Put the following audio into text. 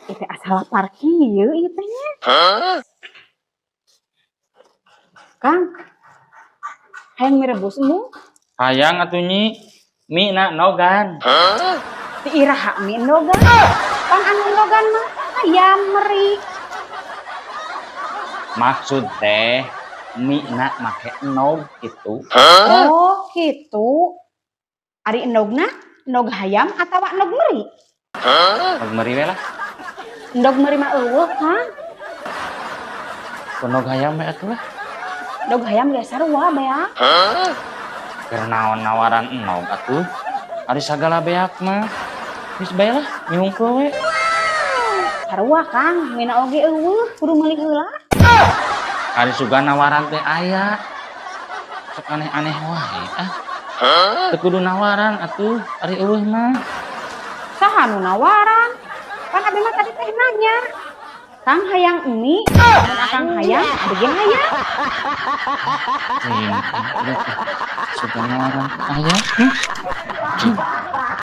Itu asal lapar kieu ieu teh nya. Kang, hayang mie rebus embung? Hayang atuh, Nyi. Mie na endogan. Ti iraha mie endogan? Pan anu endogan mah ayam meri. Maksud teh mie na make endog gitu. Oh, gitu. Ari endogna, endog hayam atawa endog meri? Endog meri we lah. Endog meri mah euweuh, Kang. Endog hayam we atuh lah. Endog hayam ge sarua beak. Keur naon nawaran endog atuh? Ari sagala beak mah. Geus bae lah, mie hungkul we. Sarua, Kang, mina oge euweuh, kudu meuli heula. Ari sugan nawaran teh aya. Sok aneh-aneh wae ah. Teu kudu nawaran atuh, ari euweuh mah. Saha nu nawaran? Pan abi mah tadi teh nanya. Kang hayang mie, mun akang hayang, abi ge hayang. Cing, udah, sugan nawaran aya.